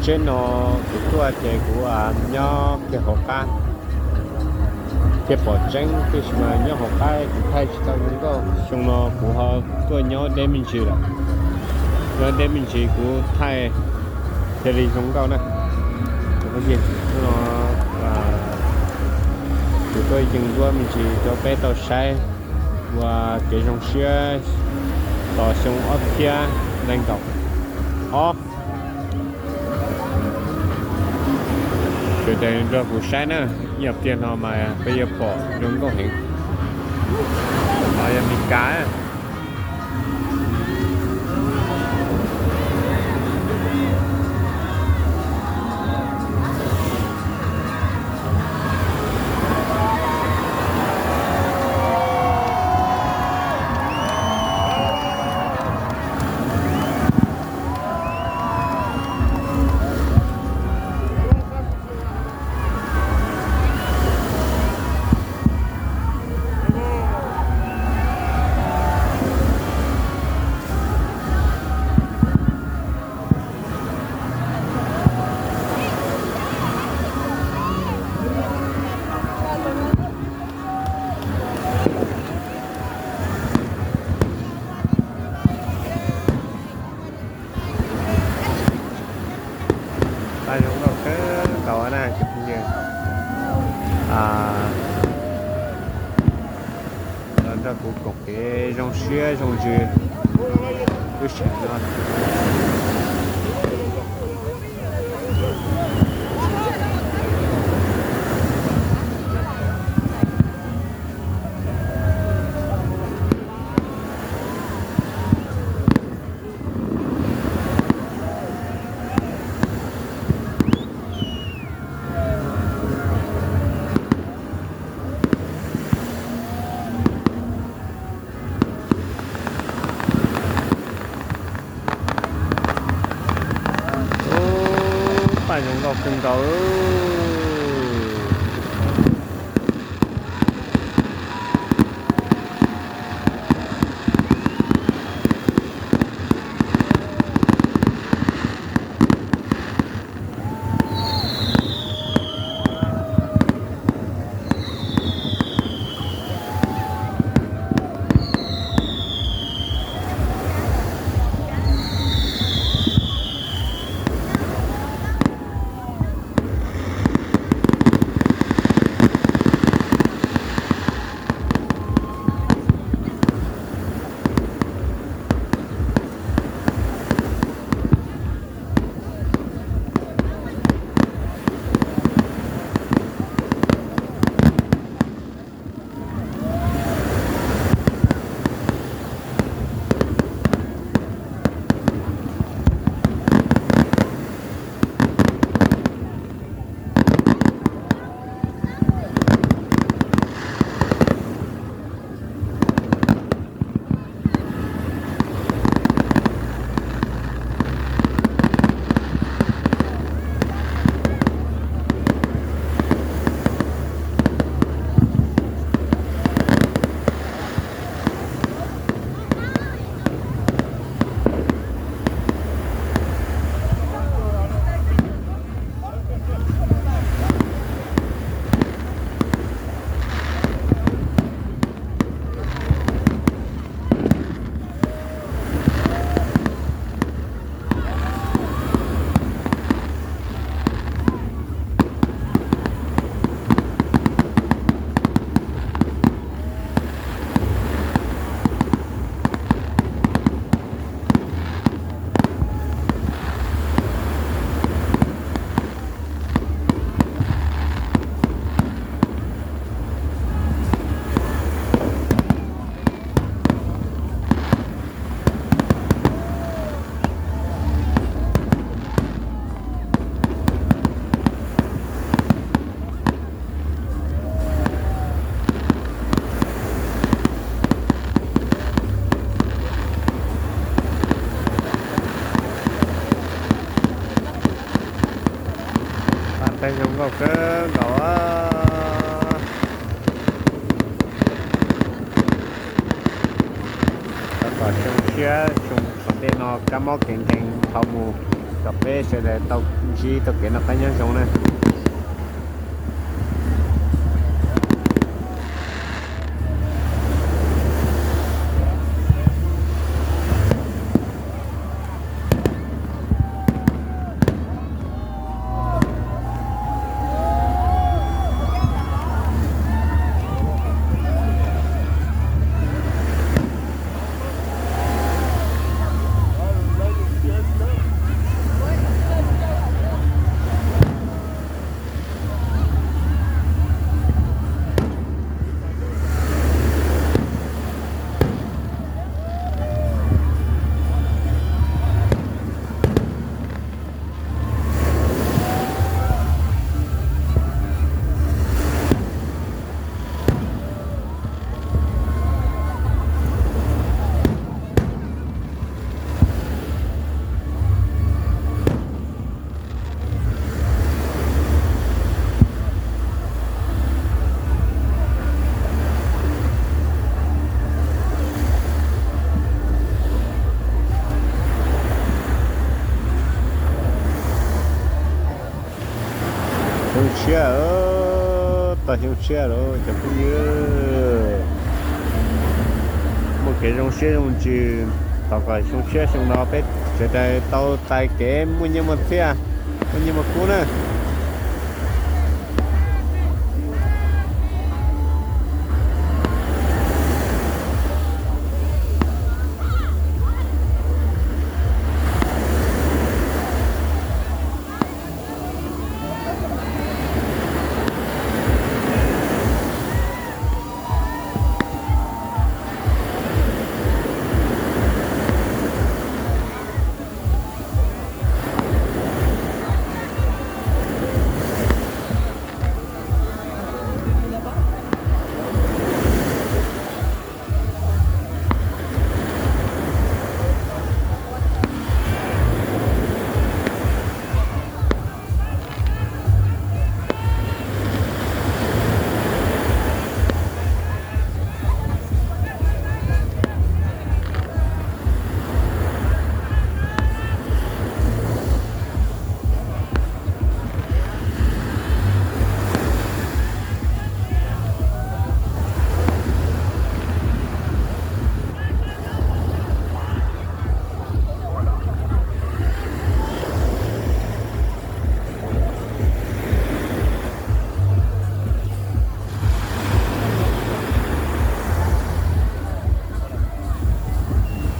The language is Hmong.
Tsheb no kuv tuaj ces kuv nyob kiag hauv qab thiaj pom tseeb, tiam sis mas nyob hauv qab kuv thaij tsis tau zoo nkauj. Xyoo no kuv ho tuaj nyob deb me ntsis lawm, nyob deb me ntsis kuv thaij thiaj li zoo nkauj na. Kuv tuaj yees duab me ntsis rau peb tau saib ua kev zoo siab tos xyoo ob txhiab nees nkaum ob. Sawv daws nrog kuv saib na, ib yam pliag no mas peb yuav pom zoo nkauj heev. No yog Mes Kas. Paj zoo nkauj kawg nkaus na cov phooj ywg. Los nrog kuv koom kev zoo siab zoo ntsws lub sij hawm no. Paj zoo nkauj kawg nkaus. Paj zoo nkauj kawg nkaus. Rau kom xyoo tshiab xyoo tom ntej no kab mob kev nkeeg dhau mus. Kom peb sawv daws tau ntsib tau kev noj qab nyob zoo na. Xyoo tshiab, tau xyoo tshiab lawm cov phooj ywg. Muaj kev zoo siab zoo ntsws, thov kom xyoo tshiab xyoo no peb sawv daws tau tais kev muaj nyiaj muaj txiaj, muaj nyiaj muaj kub na.